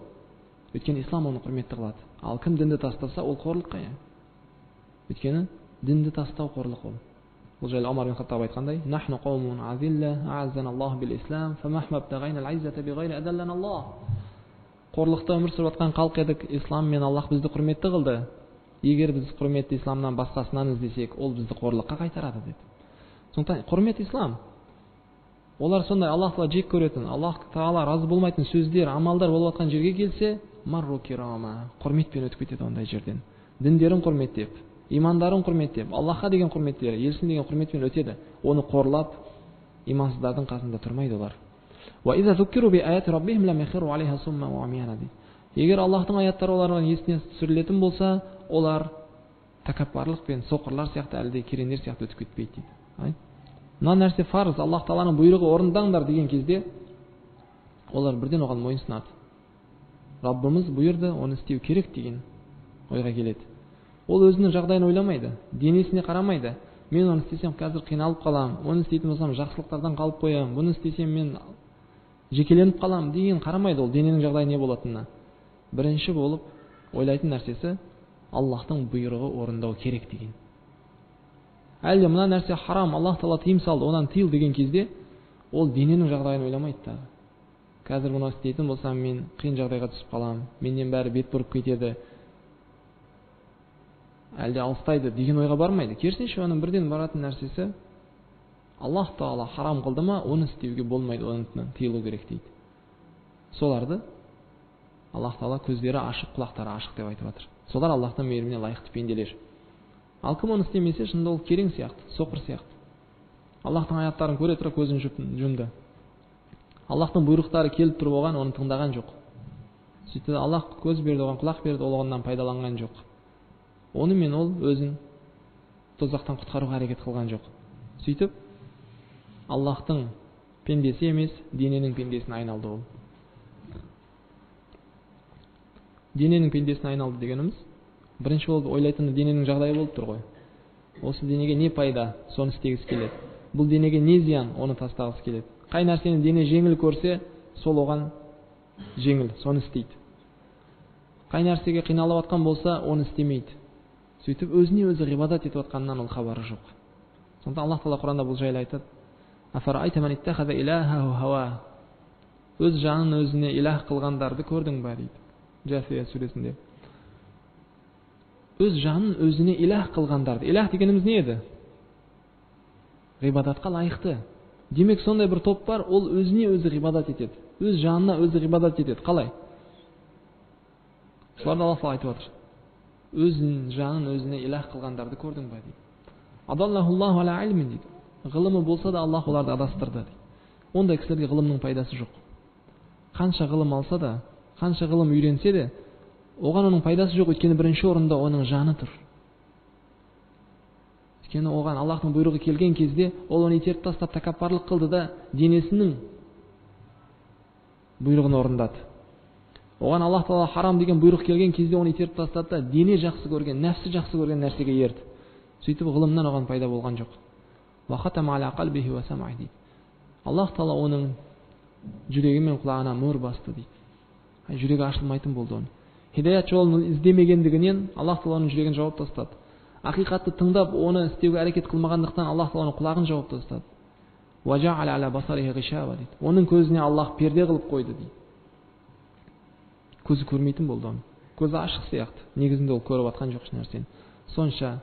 Өйткені ислам оны құрметті қылады. Ал кім дінді тастаса, ол қорлыққа. Өйткені дінді тастау қорлық ол. Бұл жайлы Омар бин Хаттаб айтқандай: «Нахну қаумун азилла, а'аззана Аллаху бил ислам, фамахма абтағайна ал-иззата биғайри адаллана Аллах». Қорлықта өмір сүріп жатқан халық едік, ислам мен Аллах бізді құрметті қылды. Егер біз құрметті исламнан басқасынан іздесек, ол бізді қорлыққа қайтарады деді. Сондықтан құрмет ислам. Олар сондай Аллах тағала жек көретін, Аллах тағала разы болмайтын сөздер, амалдар болып жатқан жерге келсе, марру кирама, құрметпен өтіп кетеді ондай жерден. Діндерін құрметтеп, имандарын құрметтеп, Аллахқа деген құрметтері, елшісіне деген құрметпен өтеді. Оны қорлап, имансыздардың қасында тұрмайды олар. Егер Аллахтың аяттары олардың есіне түсірілетін болса, олар тәкаппарлықпен соқырлар сияқты, әлде кереңдер сияқты өтіп кетпейді дейді. Мына нәрсе фарыз, Аллах тағаланың бұйрығы, орындаңдар деген кезде олар бірден оған мойынсұнады. Раббымыз бұйырды, оны істеу керек деген ойға келеді. Ол өзінің жағдайын ойламайды, денесіне қарамайды. Мен оны істесем қазір қиналып қаламын, оны істейтін болсам жақсылықтардан қалып қоямын, бұны істесем мен жекеленіп қаламын деген қарамайды ол дененің жағдайы не болатынына. Бірінші болып ойлайтын нәрсесі Аллахтың бұйрығы орындау керек деген. Әлде мына нәрсе харам, Аллах тағала тыйым салды, онан тыйыл деген кезде ол дененің жағдайын ойламайды тағы. Қазір бұны істейтін болсам мен қиын жағдайға түсіп қаламын, менен бәрі бет бұрып кетеді, әлде алыстайды деген ойға бармайды. Керісінше, оның бірден баратын нәрсесі Аллах тағала харам қылды ма, оны істеуге болмайды, оны тыйылу керек дейді. Соларды Аллах тағала көздері ашық, құлақтары ашық деп айтып жатыр. Солар Аллахтың мейіріміне лайықты пенделер. Ал кім оны істемесе, шынында ол керең сияқты, соқыр сияқты. Аллахтың аяттарын көре тұра көзін жұмды. Аллахтың бұйрықтары келіп тұрып оған, оны тыңдаған жоқ. Сөйтті Аллах көз берді, оған құлақ берді, ол оғаннан пайдаланған жоқ. Онымен ол өзін тозақтан құтқаруға әрекет қылған жоқ. Сөйтіп Аллахтың пендесі емес, дененің пендесіне айналды ол. Дененің пендесіне айналды дегеніміз, бірінші болып ойлайтыны дененің жағдайы болып тұр ғой. Осы денеге не пайда, соны істегісі келеді. Бұл денеге не зиян, оны тастағысы келеді. Қай нәрсені дене жеңіл көрсе, сол оған жеңіл, соны істейді. Қай нәрсеге қиналып жатқан болса, оны істемейді. Сөйтіп өзіне өзі ғибадат етіп жатқанынан ол хабары жоқ. Сондықтан Аллах тағала Құранда бұл жайлы айтады. Өз жанын өзіне илах қылғандарды көрдің ба дейді. Жасия сүресінде. Өз жанын өзіне илах қылғандарды. Илах дегеніміз не еді? Ғибадатқа лайықты. Демек, сондай бір топ бар, ол өзіне өзі ғибадат етеді. Өз жанына өзі ғибадат етеді. Қалай? Соларды Аллах тағала айтып отыр. Өзін жанын өзіне илах қылғандарды көрдің ба дейді. Адаллахуллаху аля илмин дейді. Ғылымы болса да Аллах оларды адастырды дейді. Ондай кісілерге ғылымның пайдасы жоқ. Қанша ғылым алса да, қанша ғылым үйренсе де, оған оның пайдасы жоқ, өйткені бірінші орында оның жаны тұр. Өйткені оған Аллахтың бұйрығы келген кезде ол оны итеріп тастап тәкаппарлық қылды да денесінің бұйрығын орындады. Оған Аллах тағала харам деген бұйрық келген кезде оны итеріп тастады да дене жақсы көрген, нәпсі жақсы көрген нәрсеге ерді. Сөйтіп ғылымнан оған пайда болған жоқ. Аллах тағала оның жүрегі мен құлағына мөр басты дейді. Жүрегі ашылмайтын болды оның. Хидаят жолын іздемегендігінен Аллах тағала оның жүрегін жауып тастады. Ақиқатты тыңдап, оны істеуге әрекет қылмағандықтан Аллах тағала оның құлағын жауып тастады. Оның көзіне Аллах перде қылып қойды дейді. Көзі көрмейтін болды оның. Көзі ашық сияқты. Негізінде ол көріп атқан жоқ еш нәрсені. Сонша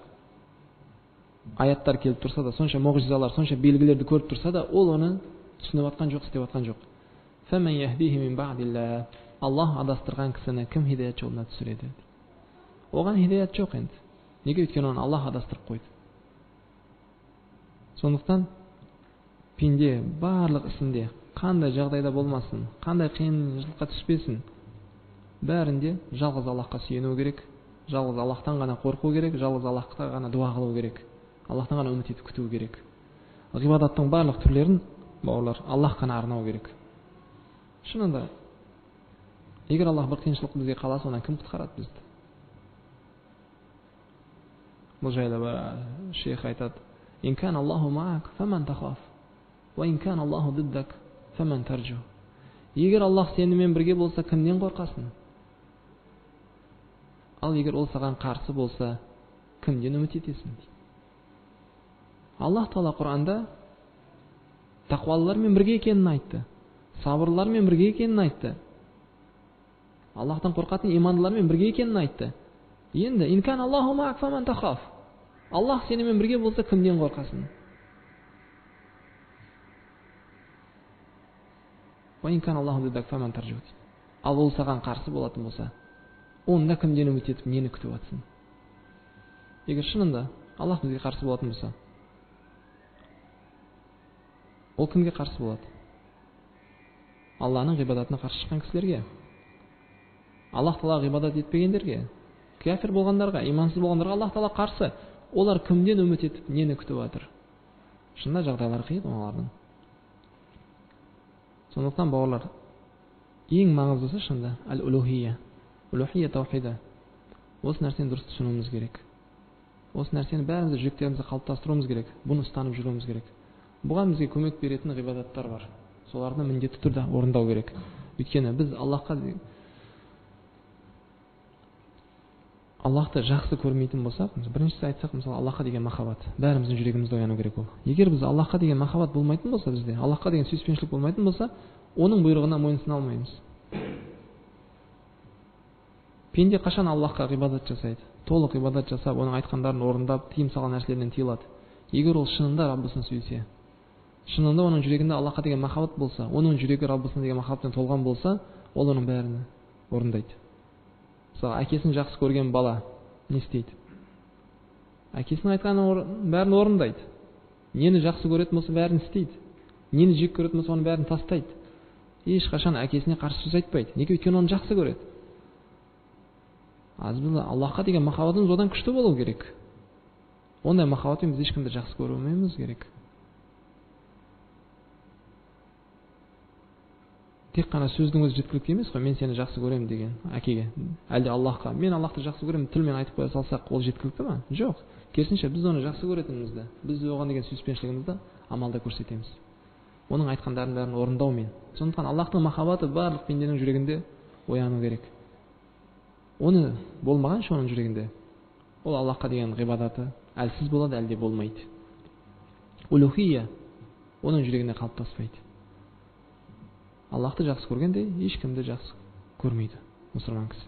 аяттар келіп тұрса да, сонша мұғжизалар, сонша белгілерді көріп тұрса да, ол оны түсініп атқан жоқ, істеп атқан жоқ. Аллах адастырған кісіні кім хидаят жолына түсіреді? Оған хидаят жоқ енді. Неге? Өйткені оны Аллах адастырып қойды. Сондықтан пенде барлық ісінде, қандай жағдайда болмасын, қандай қиыншылыққа түспесін, бәрінде жалғыз Аллахқа сүйену керек, жалғыз Аллахтан ғана қорқу керек, жалғыз Аллахқа ғана дуа қылу керек, Аллахтан ғана үміт етіп күту керек. Ғибадаттың барлық түрлерін, бауырлар, Аллах қана арнау керек. Шынында, егер Аллах бір қиыншылық бізге қаласа, одан кім құтқарады бізді? Бұл жайлы бір шейх айтады: «Ин кан Аллаху маак, фаман тахаф, уа ин кан Аллаху диддак, фаман таржу». Егер Аллах сенімен бірге болса, кімнен қорқасың? Ал егер ол саған қарсы болса, кімден үміт етесің? Аллах тағала Құранда тақуалылармен бірге екенін айтты, сабырлармен бірге екенін айтты, Аллахтан қорқатын имандылармен бірге екенін айтты. Енді ин кан Аллаху маак фаман тахаф. Аллах сенімен бірге болса, кімден қорқасың? Уа ин кан Аллаху диддак фаман таржу. Ал ол саған қарсы болатын болса, онда кімден үміт етіп, нені күтіп жатсың? Егер шынында Аллах бізге қарсы болатын болса, ол кімге қарсы болады? Алланың ғибадатына қарсы шыққан кісілерге, Аллах тағала ғибадат етпегендерге, кәфір болғандарға, имансыз болғандарға Аллах тағала қарсы. Олар кімден үміт етіп, нені күтіп жатыр? Шынында жағдайлары қиын олардың. Сондықтан бауырлар, ең маңыздысы шынында әл-улухия, улухия таухида. Осы нәрсені дұрыс түсінуіміз керек. Осы нәрсені бәріміз жүректерімізде қалыптастыруымыз керек. Бұны ұстанып жүруіміз керек. Бұған бізге көмек беретін ғибадаттар бар. Соларды міндетті түрде орындау керек. Өйткені біз Аллахты жақсы көрмейтін болсақ, біріншісі айтсақ, мысалы, Аллахқа деген махаббат бәріміздің жүрегімізде ояну керек ол. Егер біз Аллахқа деген махаббат болмайтын болса, бізде Аллахқа деген сүйіспеншілік болмайтын болса, оның бұйрығына мойынсұна алмаймыз. Пенде қашан Аллахқа ғибадат жасайды? Толық ғибадат жасап, оның айтқандарын орындап, тыйым салған нәрселерінен тыйылады. Егер ол шынында Раббысын сүйсе, шынында оның жүрегінде Аллахқа деген махаббат болса, оның жүрегі Раббысына деген махаббатпен толған болса, ол оның бәрін орындайды. Мысалы, әкесін жақсы көрген бала не істейді? Әкесінің айтқанын бәрін орындайды. Нені жақсы көретін болса, бәрін істейді. Нені жек көретін болса, оның бәрін тастайды. Ешқашан әкесіне қарсы сөз айтпайды. Неге? Өйткені оны жақсы көреді. Аз біз Аллахқа деген махаббатымыз одан күшті болу керек. Ондай махаббатпен біз ешкімді жақсы көрмеуіміз керек. Тек қана сөздің өзі жеткілікті емес қой, мен сені жақсы көремін деген әкеге, әлде Аллахқа, мен Аллахты жақсы көремін тілмен айтып қоя салсақ, ол жеткілікті ма? Жоқ. Керісінше, біз оны жақсы көретінімізді, біз оған деген сүйіспеншілігімізді амалда көрсетеміз. Оның айтқандарын бәрін орындаумен. Сондықтан Аллахтың махаббаты барлық пенденің жүрегінде ояну керек. Оны болмағанша оның жүрегінде, ол Аллахқа деген ғибадаты әлсіз болады, әлде болмайды. Улухия оның жүрегіне қалыптаспайды. Аллахты жақсы көргенде ешкімді жақсы көрмейді. Мұсылман кісі.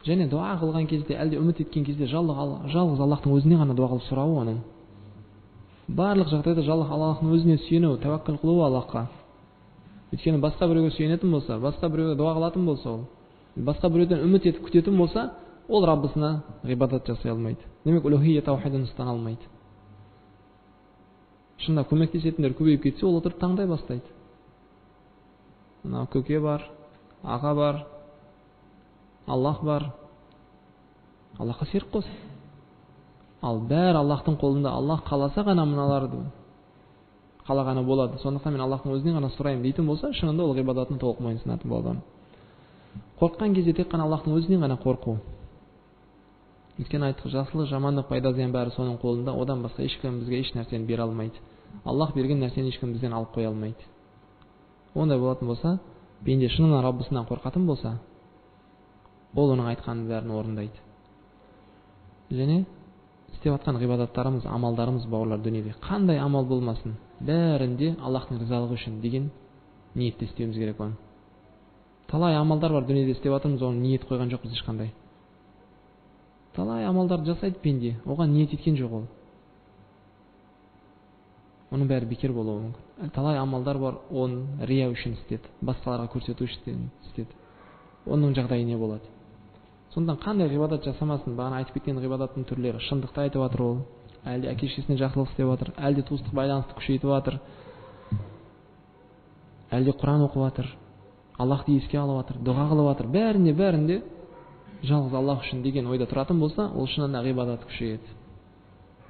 Және дұға қылған кезде, әлде үміт еткен кезде жалғыз Аллахтың өзіне ғана дұға қылып сұрауы оның. Барлық жағдайда жалғыз Аллахтың өзіне сүйену, тәуәккүл қылуы Аллахқа. Өйткені басқа біреуге сүйенетін болса, басқа біреуге дұға қылатын болса, ол басқа біреуден үміт етіп күтетін болса, ол Раббысына ғибадат жасай алмайды. Демек, улухия таухидын ұстана алмайды. Шынында көмектесетіндер көбейіп кетсе, ол отырып таңдай бастайды. Мынау көке бар, аға бар, Аллах бар. Аллахқа серік қос. Ал бәрі Аллахтың қолында. Аллах қаласа ғана мыналарды қалағаны болады. Сондықтан мен Аллахтың өзінен ғана сұраймын дейтін болса, шынында ол ғибадатын толық мойынсынатын болады. Қорыққан кезде тек қана Аллахтың өзінен ғана қорқу. Өйткені айттық, жақсылық, жамандық, пайда, зиян бәрі соның қолында. Одан басқа ешкім бізге еш нәрсені бере алмайды. Аллах берген нәрсені ешкім бізден алып қоя алмайды. Ондай болатын болса, пенде шынымен Раббысынан қорқатын болса, ол оның айтқанының бәрін орындайды. Және істеп жатқан ғибадаттарымыз, амалдарымыз, бауырлар, дүниеде қандай амал болмасын, бәрінде Аллахтың ризалығы үшін деген ниетте істеуіміз керек оны. Талай амалдар бар дүниеде істеп жатырмыз, оны ниет қойған жоқпыз ешқандай. Талай амалдарды жасайды пенде, оған ниет еткен жоқ ол. Оның бәрі бекер болуы мүмкін. Талай амалдар бар, оны рия үшін істеді, басқаларға көрсету үшін істеді. Оның жағдайы не болады? Сондықтан қандай ғибадат жасамасын, бағана айтып кеткен ғибадаттың түрлері, шындықты айтып жатыр ол, әлде әке шешесіне жақсылық істеп жатыр, әлде туыстық байланысты күшейтіп жатыр, әлде Құран оқып жатыр, Аллахты еске алып жатыр, дұға қылып жатыр, бәрінде жалғыз Аллах үшін деген ойда тұратын болса, ол шынында ғибадат күшейеді.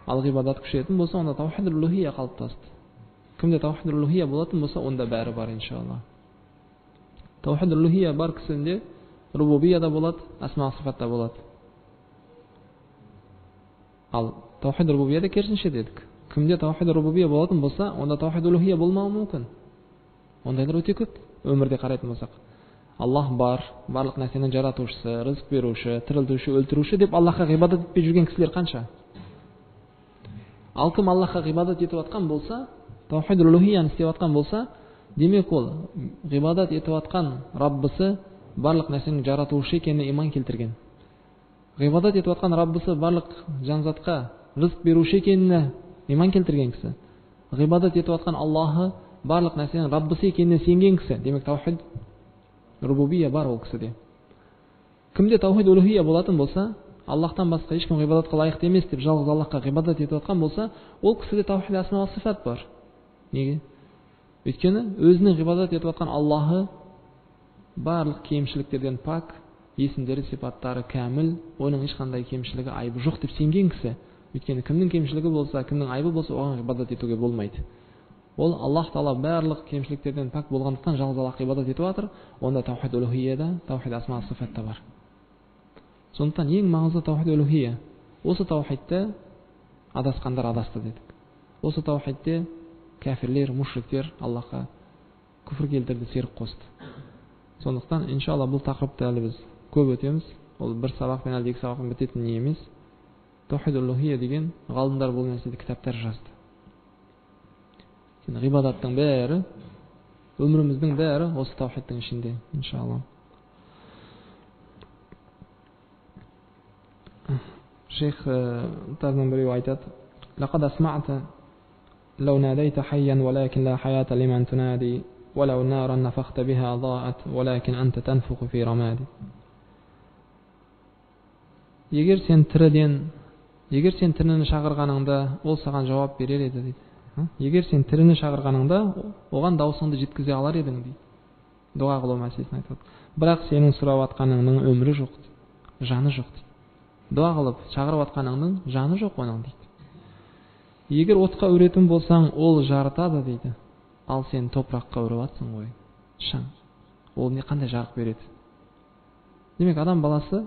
Ал ғибадат күшейетін болса, онда таухид улухия қалыптасты. Кімде таухид улухия болатын болса, онда бәрі бар иншалла. Таухид улухия бар кісінде рубубия да болады, асма сифат та болады. Ал таухид рубубия да керісінше дедік. Кімде таухид рубубия болатын болса, онда таухид улухия болмауы мүмкін. Ондайлар өте көп өмірде қарайтын болсақ. Аллах бар, барлық нәрсенің жаратушысы, рызық беруші, тірілтуші, өлтіруші деп Аллахқа ғибадат етпей жүрген кісілер қанша? Ал кім Аллахқа ғибадат етіп жатқан болса, таухид улухияны істеп жатқан болса, демек ол ғибадат етіп жатқан Раббысы барлық нәрсенің жаратушы екеніне иман келтірген. Ғибадат етіп жатқан Раббысы барлық жанзатқа рызық беруші екеніне иман келтірген кісі. Ғибадат етіп жатқан Аллахы барлық нәрсенің Раббысы екеніне сенген кісі. Демек таухид рубубия бар ол кісіде. Кімде таухид улухия болатын болса, Аллахтан басқа ешкім ғибадатқа лайықты емес деп жалғыз Аллахқа ғибадат етіп жатқан болса, ол кісіде таухид асма уа сифат бар. Неге? Өйткені өзінің ғибадат етіп жатқан Аллахы барлық кемшіліктерден пак, есімдері, сипаттары кәміл, оның ешқандай кемшілігі, айыбы жоқ деп сенген кісі. Өйткені кімнің кемшілігі болса, кімнің айыбы болса, оған ғибадат етуге болмайды. Ол Аллах Тағала барлық кемшіліктерден пак болғандықтан жалғыз Аллахқа ғибадат етіп жатыр, онда таухид улухия да, таухид асма сифат та бар. Сондықтан ең маңызды таухид улухия. Осы таухидте адасқандар адасты дедік. Осы таухидте кәфірлер, мушриктер Аллахқа күфір келтірді, серік қосты. Сондықтан иншалла бұл тақырыпты әлі біз көп өтеміз. Ол бір сабақпен әлде екі сабақпен бітетін не емес. Таухид улухия деген ғалымдар бұл нәрседе кітаптар жазды. Ғибадаттың бәрі, өміріміздің бәрі осы таухидтың ішінде, иншалла. Шейхтардан біреу айтады: «Лақад асмa'та лау надайта хайян валакин ла хаята лиман тунади, валау наран нафахта биха даат, валакин анта танфуху фи рамади». Егер сен тіріні шақырғаныңда, ол саған жауап берер еді дейді. Егер сен тіріні шақырғаныңда, оған дауысыңды жеткізе алар едің дейді. Дұға қылу мәселесін айтады. Бірақ сенің сұрап атқаныңның өмірі жоқ, жаны жоқ дейді. Дұға қылып шақырып атқаныңның жаны жоқ оның дейді. Егер отқа үретін болсаң, ол жарытады дейді. Ал сен топыраққа үріп атсың ғой, шаң. Ол не қандай жарық береді? Демек, адам баласы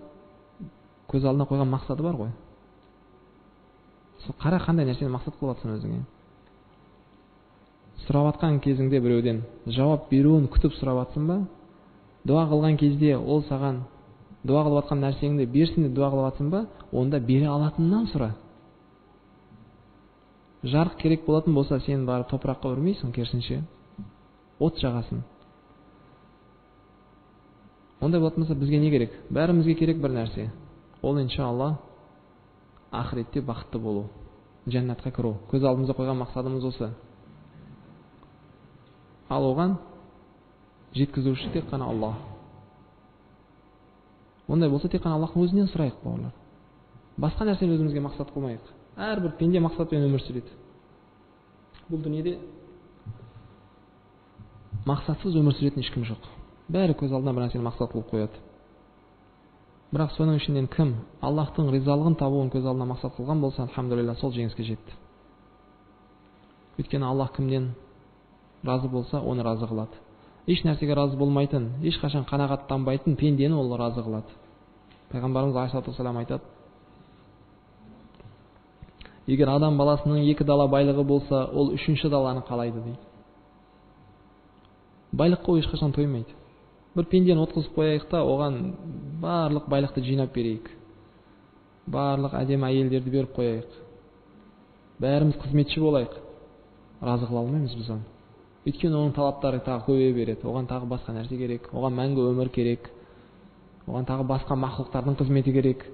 көз алдына қойған мақсаты бар ғой. Сол қара қандай нәрсені мақсат қылып атсың өзіңе. Сұрап атқан кезіңде біреуден жауап беруін күтіп сұрап атсың ба? Дұға қылған кезде ол саған дұға қылып атқан нәрсеңді берсін деп дұға қылып атсың ба? Онда бере алатыннан сұра. Жарық керек болатын болса, сен барып топыраққа үрмейсің, керісінше от жағасың. Ондай болатын болса бізге не керек? Бәрімізге керек бір нәрсе. Ол иншалла ақыретте бақытты болу, жәннатқа кіру. Көз алдымызға қойған мақсатымыз осы. Ал оған жеткізуші тек қана Аллах. Ондай болса тек қана Аллахтың өзінен сұрайық, бауырлар. Басқа нәрсені өзімізге мақсат қылмайық. Әрбір пенде мақсатпен өмір сүреді. Бұл дүниеде мақсатсыз өмір сүретін ешкім жоқ. Бәрі көз алдына бір нәрсені мақсат қылып қояды. Бірақ соның ішінен кім Аллахтың ризалығын табуын көз алдына мақсат қылған болса, альхамдулилла, сол жеңіске жетті. Өйткені Аллах кімнен разы болса, оны разы қылады. Еш нәрсеге разы болмайтын, ешқашан қанағаттанбайтын пендені ол разы қылады. Пайғамбарымыз алейхиссалату айтады: егер адам баласының екі дала байлығы болса, ол үшінші даланы қалайды дейді. Байлыққа ол ешқашан тоймайды. Бір пендені отқызып қояйық та, оған барлық байлықты жинап берейік. Барлық әдемі әйелдерді беріп қояйық. Бәріміз қызметші болайық. Разы қыла алмаймыз біз оны. Өйткені оның талаптары тағы көбейе береді. Оған тағы басқа нәрсе керек, оған мәңгі өмір керек, оған тағы басқа мақұлықтардың қызметі керек.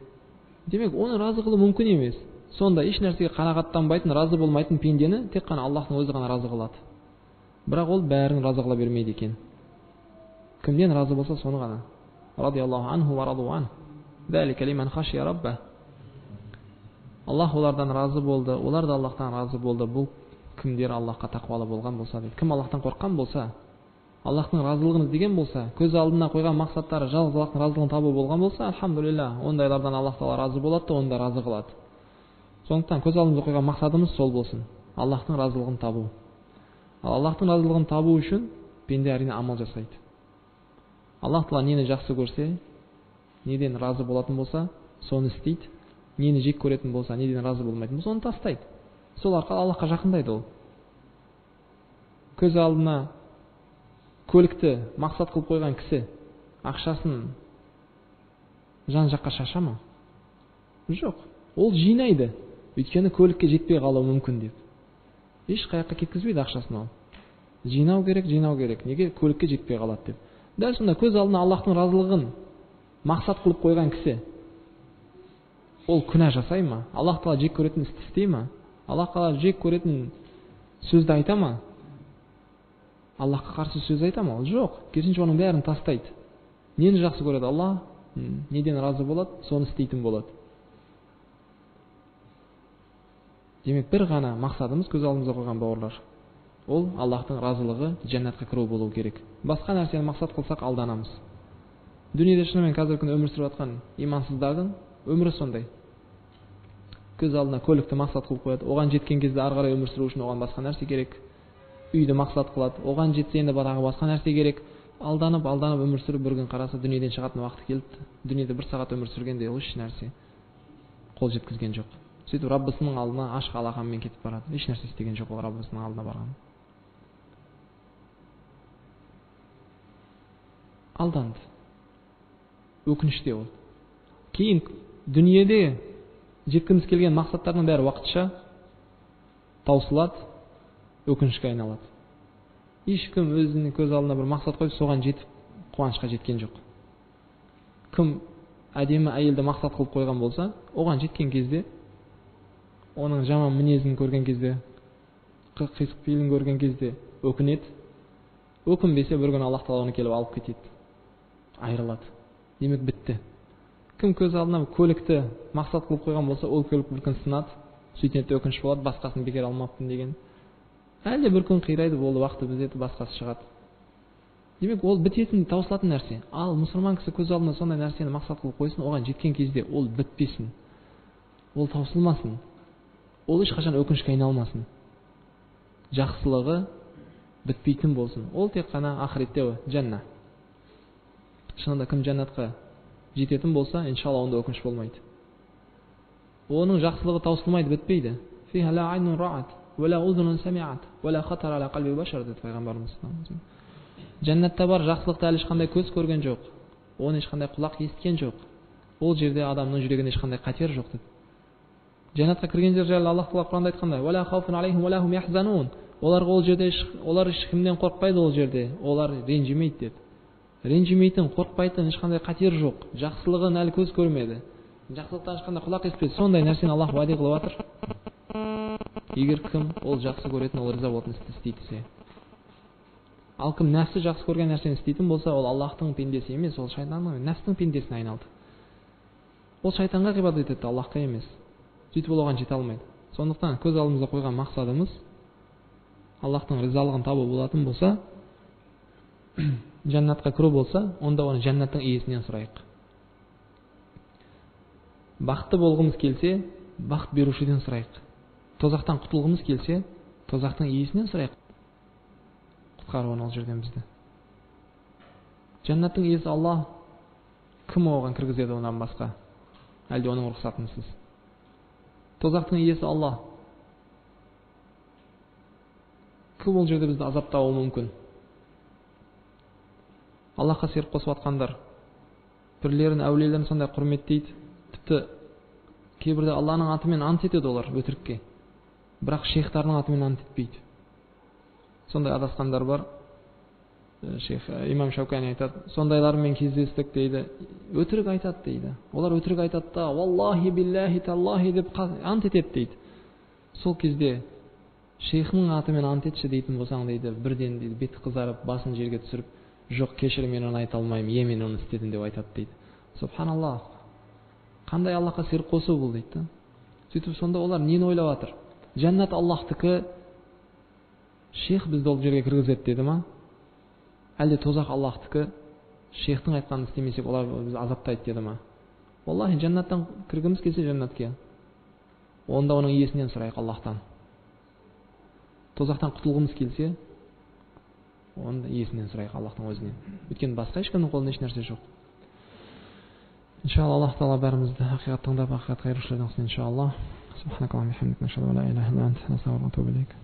Демек, оны разы қылу мүмкін емес. Сонда еш нәрсеге қанағаттанбайтын, разы болмайтын пендені тек қана Аллахтың өзі ғана разы қылады. Бірақ ол бәрін разы қыла бермейді екен. Кімден разы болса, соны ғана. Радиаллаху анху ва раду анху. Залика лиман хашия рабба. Аллах олардан разы болды, олар да Аллахтан разы болды. Бұл кімдер Аллахқа тақуалы болған болса дейді. Кім Аллахтан қорыққан болса, Аллахтың разылығын іздеген болса, көз алдына қойған мақсаттары жалғыз Аллахтың разылығын табу болған болса, альхамдулилла, ондайлардан Аллах тағала разы болады да, оны да разы қылады. Сондықтан көз алдымызға қойған мақсатымыз сол болсын. Аллахтың разылығын табу. Ал Аллахтың разылығын табу үшін пенде әрине амал жасайды. Аллах тағала нені жақсы көрсе, неден разы болатын болса, соны істейді. Нені жек көретін болса, неден разы болмайтын болса, оны тастайды. Сол арқылы Аллахқа жақындайды ол. Көз алдына көлікті мақсат қылып қойған кісі ақшасын жан жаққа шаша ма? Жоқ. Ол жинайды. Өйткені көлікке жетпей қалуы мүмкін деп. Еш қаяққа кеткізбейді ақшасын ол. Жинау керек, жинау керек. Неге көлікке жетпей қалады деп. Дәл сонда көз алдына Аллахтың разылығын мақсат қылып қойған кісі ол күнә жасай ма? Аллах тағала жек көретін істі істей ма? Аллах тағала жек көретін сөзді айта ма? Аллахқа қарсы сөз айта ма? Жоқ. Керісінше оның бәрін тастайды. Нені жақсы көреді Аллах, неден разы болады, соны істейтін болады. Демек, бір ғана мақсатымыз көз алдымызға қойған бауырлар, ол Аллахтың разылығы, жәннатқа кіру болу керек. Басқа нәрсені мақсат қылсақ алданамыз. Дүниеде шынымен қазіргі күні өмір сүріп жатқан имансыздардың өмірі сондай. Көз алдына көлікті мақсат қылып қояды. Оған жеткен кезде ары қарай өмір сүру үшін оған басқа нәрсе керек. Үйді мақсат қылады. Оған жетсе енді тағы басқа нәрсе керек. Алданып, алданып өмір сүріп бір күн қараса дүниеден шығатын уақыты келіпті. Дүниеде бір сағат өмір сүргенде ол еш нәрсе қол жеткізген жоқ. Сөйтіп Раббысының алдына ашық алақанмен кетіп барады. Еш нәрсе істеген жоқ ол Раббысының алдына барған. Алданды. Өкініште ол. Кейін дүниеде жеткіміз келген мақсаттардың бәрі уақытша таусылады, өкінішке айналады. Ешкім өзінің көз алдына бір мақсат қойып, соған жетіп қуанышқа жеткен жоқ. Кім әдемі әйелді мақсат қылып қойған болса, оған жеткен кезде, оның жаман мінезін көрген кезде, қисық пейілін көрген кезде өкінеді. Өкінбесе бір күні Аллах тағала оны келіп алып кетеді, айырылады. Демек бітті. Кім көз алдына көлікті мақсат қылып қойған болса, ол көлік бір күн сынады, сөйтеді, өкініш болады, басқасын бекер алмаппын деген. Әлде бір күн қирайды, болды, уақыты бітеді, басқасы шығады. Демек, ол бітетін, таусылатын нәрсе. Ал мұсылман кісі көз алдына сондай нәрсені мақсат қылып қойсын, оған жеткен кезде ол бітпесін, ол таусылмасын, ол ешқашан өкінішке айналмасын. Жақсылығы бітпейтін болсын. Ол тек қана ақыретте жәннат. Шынында кім жәннатқа жететін болса, иншалла онда өкініш болмайды. Оның жақсылығы таусылмайды, бітпейді. Фиха ла айнун раат, ва ла узунун самиат, ва ла хатара ала қалби башар деді пайғамбарымыз. Жәннатта бар жақсылықты әлі ешқандай көз көрген жоқ, оны ешқандай құлақ естіген жоқ. Ол жерде адамның жүрегінде ешқандай қатер жоқ деді. Жәннатқа кіргендер жайлы Аллах тағала Құранда айтқандай: «Ва ла хауфун алейхим ва ла хум яхзанун». Оларға ол жерде олар ешкімнен қорықпайды ол жерде, олар ренжімейді деді. Ренжімейтін, қорықпайтын, ешқандай қатер жоқ. Жақсылығын әлі көз көрмеді. Жақсылықтан ешқандай құлақ естімеді. Сондай нәрсені Аллах уәде қылып жатыр. Егер кім ол жақсы көретін, ол риза болатын істі істейтсе. Ал кім нәпсі жақсы көрген нәрсені істейтін болса, ол Аллахтың пендесі емес, ол шайтанның, нәпсінің пендесіне айналды. Ол шайтанға ғибадат етеді, Аллахқа емес. Сөйтіп ол оған жете алмайды. Сондықтан көз алдымызда қойған мақсатымыз Аллахтың ризалығын табу болатын болса, жәннатқа кіру болса, онда оны жәннаттың иесінен сұрайық. Бақытты болғымыз келсе, бақыт берушіден сұрайық. Тозақтан құтылғымыз келсе, тозақтың иесінен сұрайық. Құтқар оны ол жерден бізді. Жәннаттың иесі Аллах, кім оған кіргізеді онан басқа? Әлде оның рұқсатынсыз? Тозақтың иесі Аллах, кім ол жерде бізді азаптауы мүмкін? Аллахқа серік қосып жатқандар пірлерін, әулиелерін сондай құрметтейді. Тіпті кейбірде Алланың атымен ант етеді олар өтірікке. Бірақ шейхтарының атымен ант етпейді. Сондай адасқандар бар. Шейх Имам Шаукани айтады, сондайлармен кездестік дейді, өтірік айтады дейді. Олар өтірік айтады да, валлахи биллахи таллахи деп ант етеді дейді. Сол кезде шейхінің атымен ант етші дейтін болсаң дейді, бірден дейді беті қызарып, басын жерге түсіріп, жоқ, кешір, мен оны айта алмаймын, е, мен оны істедім деп айтады дейді. Субханаллах, қандай Аллахқа серік қосу бұл дейді да. Сөйтіп сонда олар нені ойлап жатыр? Жәннат Аллахтікі, шейх бізді ол жерге кіргізеді деді ма? Әлде тозақ Аллахтікі, шейхтің айтқанын істемесек олар бізді азаптайды деді ма? Валлахи, жәннаттан кіргіміз келсе жәннатке, онда оның иесінен сұрайық, Аллахтан. Тозақтан құтылғымыз келсе, онда иесінен сұрайық, Аллахтың өзінен. Өйткені басқа ешкімнің қолында еш нәрсе жоқ. Иншалла, Аллах тағала бәрімізді ақиқат тыңдап, ақиқатқа ерушілерден қылсын, иншалла. Субханакаллахумма ва бихамдика, нашһаду ан ла илаха илля анта, настағфирука ва натубу илейк.